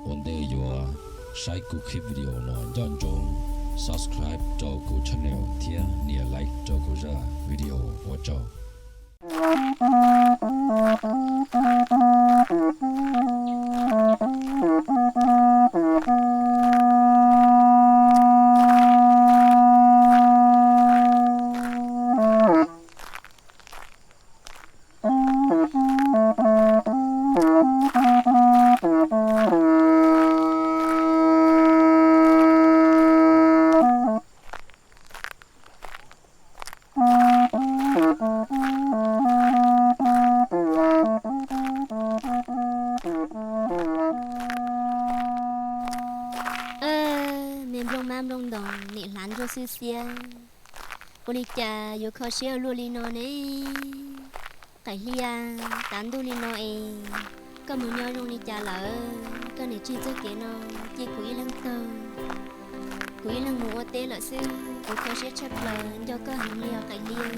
Ua ntej yuav saib kuv clip video no nco ntsoov subscribe rau kuv channel thiab nias like rau kuv zaj video. Ua tsaug. Me nplooj mab nplooj ntoos nim hlav ntsuag xwb xiab, ua li cas yuav kho siab ua luaj li no ne? Qaim Hlia, tav ntuj li no es koj mus nyob zoo li cas lawm? Koj niam tseg txoj kev no cia kuv ib leeg tag, kuv ib leeg mus ua teb lawm xwb, kuv kho siab tshaj plaws nco koj heev li os Qaim Hlia.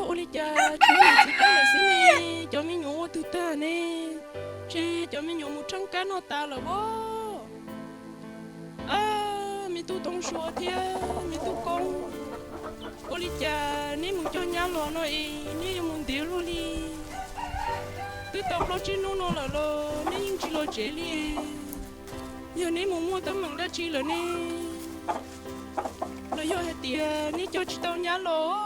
Ua li cas tshuav niam txiv koj lawm xwb ne? Cov me nyuam ua twg tag ne? Tseg cov me nyuam mus tsheej kab noj tas lawm pob. A, me tub Tooj Sua thiab me tub Koob, ua li cas neb mus coj nyab los no es neb yuav mus ntev luaj li? Twb tau plaub tsib hnub no lawm los neb yeej tsis los tsev li. Yog neb mus muaj teeb meem dab tsi lawm ne? Los yog hais tias neb coj tsis tau nyab los?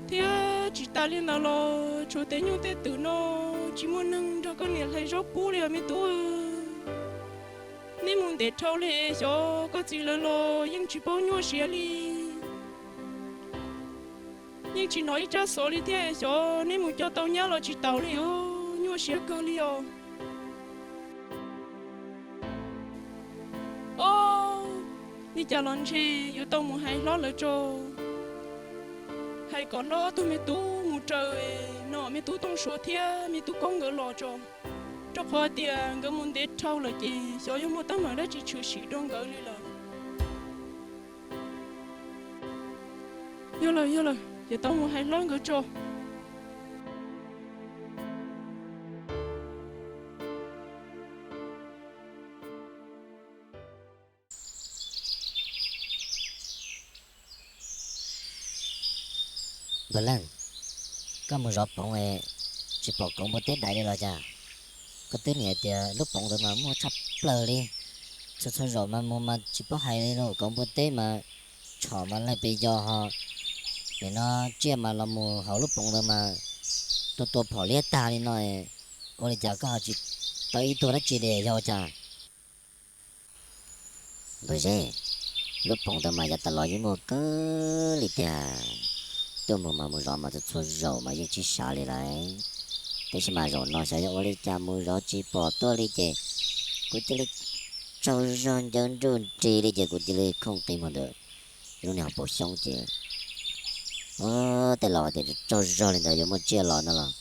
Thiab tsis tas li ntawd los tshuav tej nyuj tej twm no tsis muaj neeg nrog koj niam hlais zaub pub li os me tub. Neb mus ntev dhau li es xyov koj txiv lawv los yeej tsis paub nyuaj siab li. Yeej tsis hnov ib tsab xov li thiab, xyov neb mus coj tau nyab los tsis taus li os, nyuaj siab kawg li os. Ob, li cas los ntshe yuav tau mus hais hlob lawv tso, hais kom hlob ob tug me tub mus raws no me tub Tooj Suav thiab me tub Koob nkawd los tso, rau qhov tias nkawd mus ntev dhau lawm ces xyov yog muaj teeb meem dab tsi tshwm sim rau nkawd li lawm. Yog lawm, yog lawm, yuav tau mus hais hlob nkawd tso. Npawg Leej, koj mus zov poov es tsis pom kauv npua teb dais li los cas? Koj twb niam hais tias lub poov ntawd mas muaj tshaj plaws li, txhua txhua zaus mas mus mas tsis paub hais li lauj, kauv npua teb mas tshom mas laig pes yos ho, nim no tsiaj mas los mus hauv lub poov ntawd mas tua tua phom liab tag li no, ua li cas koj ho tsis tau ib tug dab tsi li yog ua cas? Npawg Zeb, lub poov ntawd mas yav tas los yeej muaj kawg li tiag, tuaj mus mas mus zov mas txhua txhua zaus mas yeej tsis sawv li lawm. Tab sis mas zaum no xyov yog ua li cas mus zov tsis pom tuaj li ces kuv cia li tsaug zog ncawv nruj nrig li ces kuv cia li khooj qi mus ntawm lub niag hauv paus xyoob ces, o, tej laus hais tias tsaug zog li ntawd yuav muaj tsiaj los no los,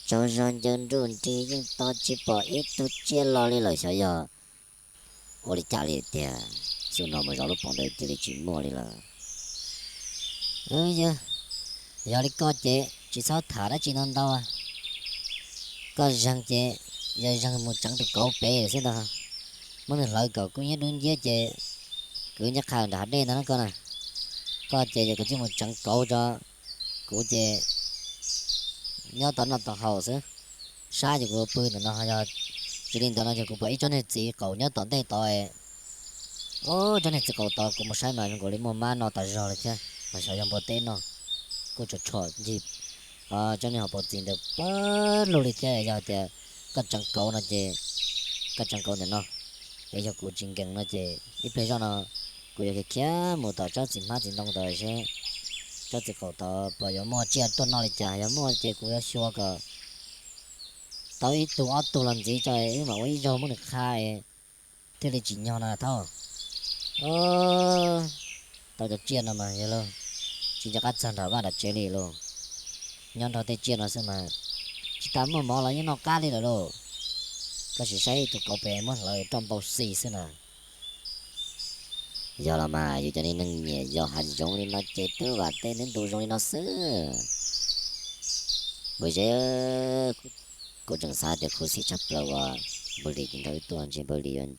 tsaug zog ncawv nruj nrig yeej tos tsis pom ib tug tsiaj los li lawm, xyov yog ua li cas li tiag, xyoo no mus zov lub poov ntawd cia li tsis muaj li lawm. Yog, yog li koj ces tsis txhob tham dab tsi ntau ntau, koj zeeg ces yog zeeg mus tseev tus kauv pem xwb ntag. Muab nws hlawv kom kub hnyiab dub nciab ces kwv ncej qha nram hav dej ntag na koj na. Koj ces yog koj cia li mus tseev kauv tso, kuv ces nyob tom noj tom haus xwb, sab ces kuv pw ntawm no. Yog tsis li ntawd no ces kuv pom ib tsob niag txiv qaum nyob tom ntej tod, o, tsob niag txiv qaum tod kuv mus saib mas zoo nkaus li muaj mab no tas zog li thiab, mas xyov yog npua teb no. Kuj tshom tshom ncig tsob niag hauv paus txiv ntawd pawg lug li thiab. Yog tias koj tseev kauv no ces koj tseev kauv ntawm no, es yog kuv tsis nkees no ces ib pliag zoj no kuv yuav khiav khiav mus tom tsob txiv hmab txiv ntoo ntawd seb tsob txiv qaum tod puas yuav muaj tsiaj tuaj noj li cas. Yog muaj ces kuv yuav xyuas kom tau ib tug ob tug los ntxiv tso wb mam ua ib zaug muab nws qha es thiaj li tsim nyog no Thaub. Tau cov tsiaj no mas yog lauj, tsis nco qab txog nram vaj nram tsev li lauj. Nyob nrog tej tsiaj no xwb mas tsis tas muaj mov los yeej noj qab li lawm lauj. Koj sim saib tus kauv pem muab hlawv roj npau xi xwb na. Yog los mas yus cov neeg nyiam yos hav zoov li no ces twb vam tej neb ntu zoo li no xwb. Npawg Zeb, kuv tseem xav tias khuv xim tshaj plaws uas npawg Lis nrog wb tuaj ntshe npawg Lis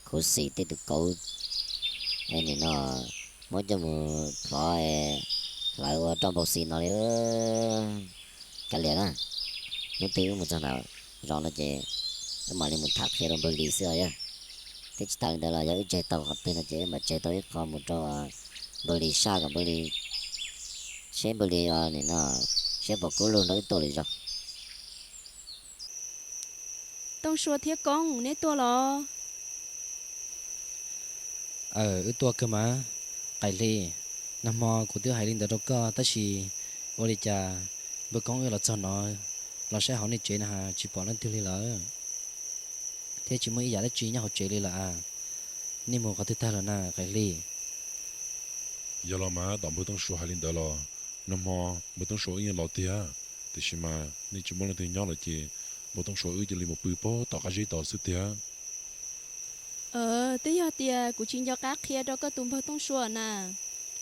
khuv xim tej tus kauv nim no muab coj mus plhov hlawv ua roj npau xi no li. Kav liam na, hnub twg wb mus txog nram zos no ces wb mam li mus tham qhia rau npawg Lis xwb os yog. Thiab tsis tas li ntawd los yog wb tseg tau qhov twg no ces wb mam tseg tau ib qho mus rau npawg Lis saj kom npawg Lis, seb npawg Lis nim no seb puas kub lug nrog wb tuaj lwm zaus. Tooj Sua thiab Koob, neb tuaj los? Aw, wb tuaj kawg mas. Qaim Hli, nag hmo kuv twb hais li ntawd rau koj tab sis ua li cas npawg Koob wb los txog no los saib hauv nej tsev na has tsis pom leej twg li lawm, thiab tsis muaj ib yam dab tsi nyob hauv tsev li lawm a. Nej mus qhov twg tag lawm na Qaim Hli? Yog los mas, tom npawg Tooj Sua hais li ntawd los nag hmo npawg Tooj Sua wb yeej los tiag, tiam sis mas nej tsis muaj leej twg nyob lawm ces npawg Tooj Sua wb cia li mus pw puag tom qab zeb tod xwb tiag. Twb yog tias kuv tsis nco qab qhia rau koj tus npawg Tooj Sua na,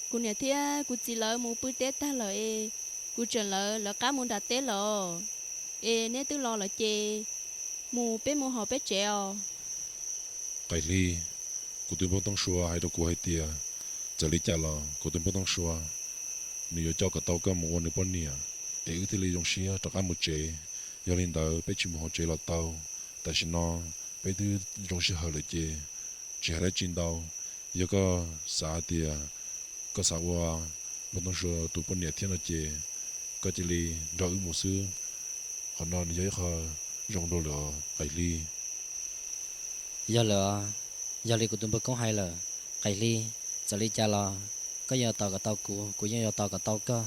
kuv niam thiab kuv txiv lawv mus pw teb tag lawm es kuv tseem lawv lawv qab mus nram teb lawm, es neb twb los lawm ces mus peb mus hauv peb tsev os. Qaim Hli, kuv tus npawg Tooj Sua hais rau kuv hais tias txawm li cas los kuv tus npawg Tooj Sua nws yuav coj kom tau koj mus ua nws poj niam, es wb thiaj li zoo siab rov qab mus tsev. Yog li ntawd peb tsis mus hauv tsev los tau, tam sim no peb twb zoo sij hawm lawm ces tsis hais dab tsi ntau. Yog koj xav hais tias koj xav ua npawg Tooj Sua tus poj niam thiab no ces koj cia li nrog wb mus xwb, qhov no nws yog ib qho zoo dua lawm os Qaim Hli. Yog lawm, yog li kuv tus npawg Koob hais lawm, Qaim Hli, txawm li cas los koj yeej yuav tos kom tau kuv, kuv yeej yuav tos kom tau koj.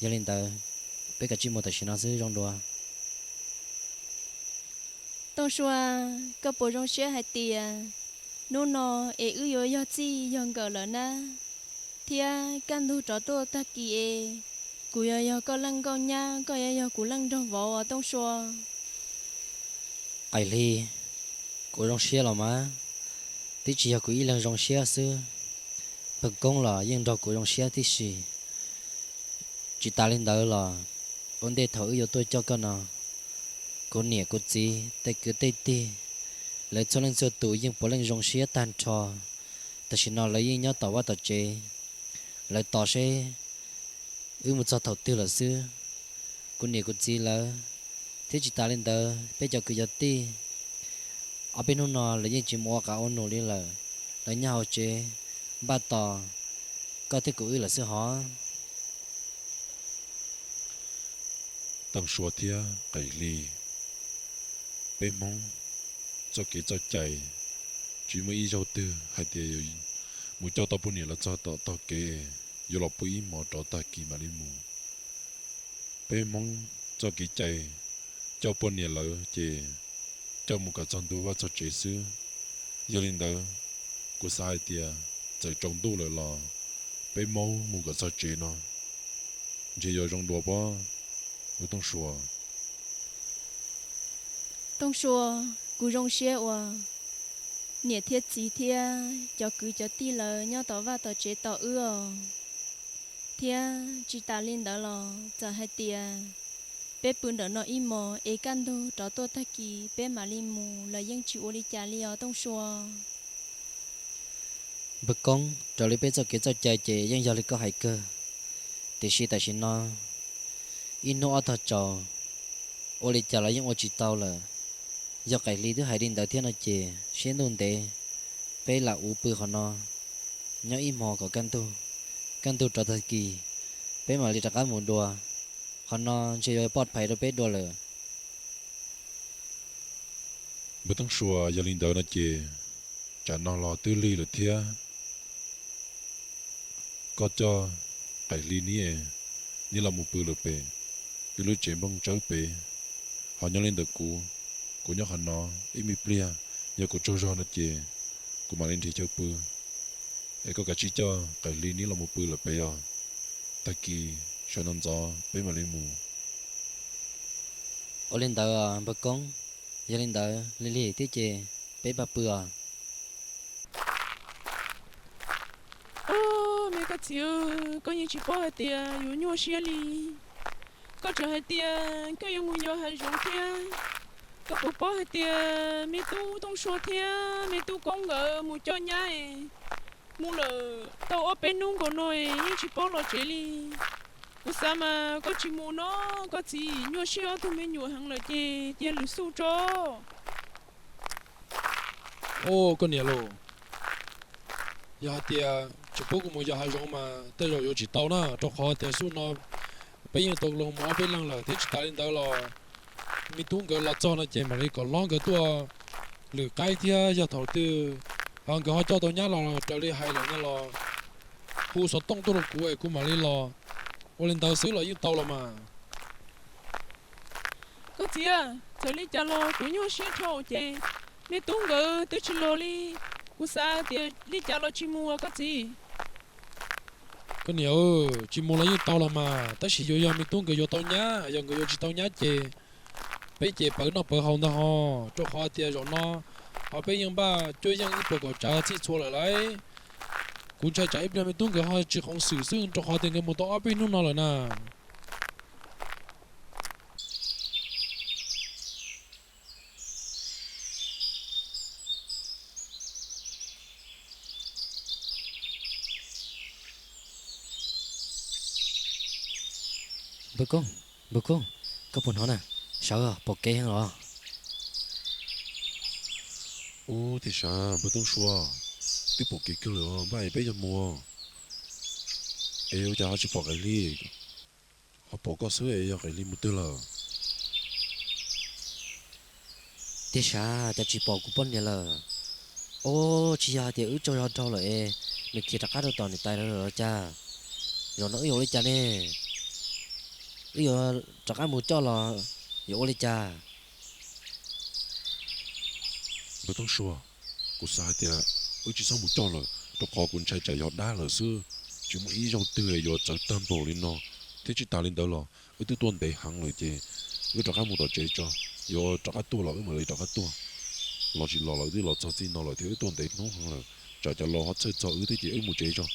Yog li ntawd peb kav tsij mus tam sim no xwb zoo dua. Tooj Sua, koj puas zoo siab hais tias hnub no es wb yuav yog txij yog nkawm lawm na? Thiab kaj ntug rov tuaj tag kis es kuv yuav yog koj leej nkauj nyab, koj yuav yog kuv leej nraug vauv os Tooj Sua. Qaim Hli, kuv zoo siab los mas, twb tsis yog kuv ib leeg zoo siab xwb, npawg Koob los yeej nrog kuv zoo siab tib si. Tsis tas li ntawd los ua ntej thaum wb yuav tuaj coj koj no, kuv niam kuv txiv tej kwv tej tij, lawv txhua leej txhua tus yeej puav leej zoo siab tag nrho. Tam sim no lawv yeej nyob tom vaj tom tsev, lawv tos seb wb mus txog thaum twg lawm xwb. Kuv niam kuv txiv lawv thiab tsis tas li ntawd peb cov kwv cov tij, ob peb hnub no lawv yeej tsis mus ua qav ua num li lawm, lawv nyob hauv tsev npaj tos koj thiab kuv wb lawm xwb hov. Tooj Sua thiab Qaim Hli, peb Hmoob txoj kev txoj cai tsis muaj ib zaug twg hais tias mus coj tau poj niam los txog tom tog kev yuav los pw ib hmos rov tag kis mam li mus. Peb Hmoob txoj kev cai, coj poj niam lawm ces coj mus kom txog ntua vaj txog tsev xwb. Yog li ntawd, kuv xav hais tias txawm tsaus ntuj lawm los peb maub mus kom txog tsev no ntshe yuav zoo dua pob, kuv Tooj Sua. Tooj Sua, kuv zoo siab uas niam thiab txiv thiab cov kwv cov tij lawv nyob tom vaj tom tsev tos wb os. Thiab tsis tas li ntawd los txawm hais tias peb pw ntawm no ib hmos es kaj ntug rov tuaj tag kis peb mam li mus los yeej tsis ua li cas li os Tooj Sua. Npawg Koob, raws li peb txoj kev txoj cai ces yeej yog li koj hais kawg, tiam sis tam sim no ib hnub ob tog tsaus, ua li cas los yeej ua tsis tau lawm. Yog Qaim Hli twb hais li ntawd thiab no ces siab ntuj ntev peb lam uv pw qhov no nyob ib hmos kom kaj ntug, kaj ntug rov tag kis peb mam li rov qab mus dua. Qhov no ntshe yuav poj phais rau peb dua lawm. Npawg Tooj Sua, yog li ntawd no ces tsam no los twb lig lawm thiab. Koj coj Qaim Hli niam, niam los mus pw lawm pem wb lub tsev nplooj tsawb pem, ho nyob li ntawm kuv, kuv nyob qhov no ib me pliag, yog kuv tsaug zog no ces kuv mam li nrhiav chaw pw, es koj kav tsij coj Qaim Hli neb los mus pw lawm pem os. Tag kis sawv ntxov ntxov peb mam li mus. Ua li ntawd npawg Koob, yog li ntawd lig lig thiab ces peb pab pw os. Ob, me koj txiv, koj yeej tsis paub hais tias yuav nyuaj siab li. Koj tseem hais tias koj yuav mus yos hav zoov thiab. Koj puas paub hais tias me tub Tooj Sua thiab me tub Koob nkawd mus coj nyab es mus lawm tau ob peb hnub nkaus no es yeej tsis paub los tsev li. Kuv xav mas koj tsis mus no, koj txiv, nyuaj siab ob tug me nyuam heev lawm ces cia lwm xub tso. Ob, koj niam lauj, yog hais tias tsis pub kuv mus yos hav zoov mas tej zaum yuav tsis tau na, rau qhov tias xub no peb yeej tau los mus ob peb leeg lawm thiab. Tsis tas li ntawd los me tub nkawd los txog no ces mam li kom hlob nkawd tuaj lwm qaib thiab, yog thaum twg ho nkawd ho coj tau nyab los raws li hais lawm no los hu xov tooj tuaj rau kuv es kuv mam li los. Ua li ntawd xwb los yeej tau los mas. Koj txiv, txawm li cas los kuv nyuaj siab dhau ces me tub nkawd twb tsis los li. Kuv xav tias li cas los tsis mus koj txiv. Koj niam, tsis mus los yeej tau los mas, tab sis yuav yog me tub nkawd yuav tau nyab, yog nkawd yuav tsis tau nyab ces peb ces pawv noj pawv haus ntag ho, rau qhov tias zaum no ho peb yeej npaj cuab yeej ib puas kaum tsav txhij txhua lawm lauj. Kuv ntshai tsam ib pliag me tub nkawd ho tsis khoov xwm xwb, rau qhov tias nkawd mus tau ob peb hnub no lawm na. Npawg Koob, npawg Koob, koj puas hnov na? Sawv, pom kev heev los. Ub, tias sav npawg Tooj Sua, twb pom kev kawg lawm, npaj es peb yuav mus. Es ua cas ho tsis pom Qaim Hli? Ho pom koj xwb es yog Qaim Hli mus twg lawm? Tias sav, cas tsis pom kuv poj niam lawm? Ub, tsis yog hais tias wb tsaug zog dhau lawm es nws khiav rov qab rau tom niam tais lawv lawm los cas? Zaum no wb yuav ua li cas ne? Wb yuav rov qab mus coj los yuav ua li cas? Npawg Tooj Sua, kuv xav hais tias wb tsis txhob mus coj lawm, rau qhov kuv ntshai tsam yog dab lawm xwb, tsis muaj ib zaug twg yuav txawv tag npaum li no. Thiab tsis tas li ntawd los wb twb tuaj ntev heev lawm ces wb rov qab mus tom tsev tso, yuav rov qab tuaj los wb mam li rov qab tuaj. Los tsis los los wb twb los txog txij no lawm thiab wb tuaj ntev hnub heev lawm, tsam cov laus ho txhawj txog wb thiab ces wb mus tsev tso.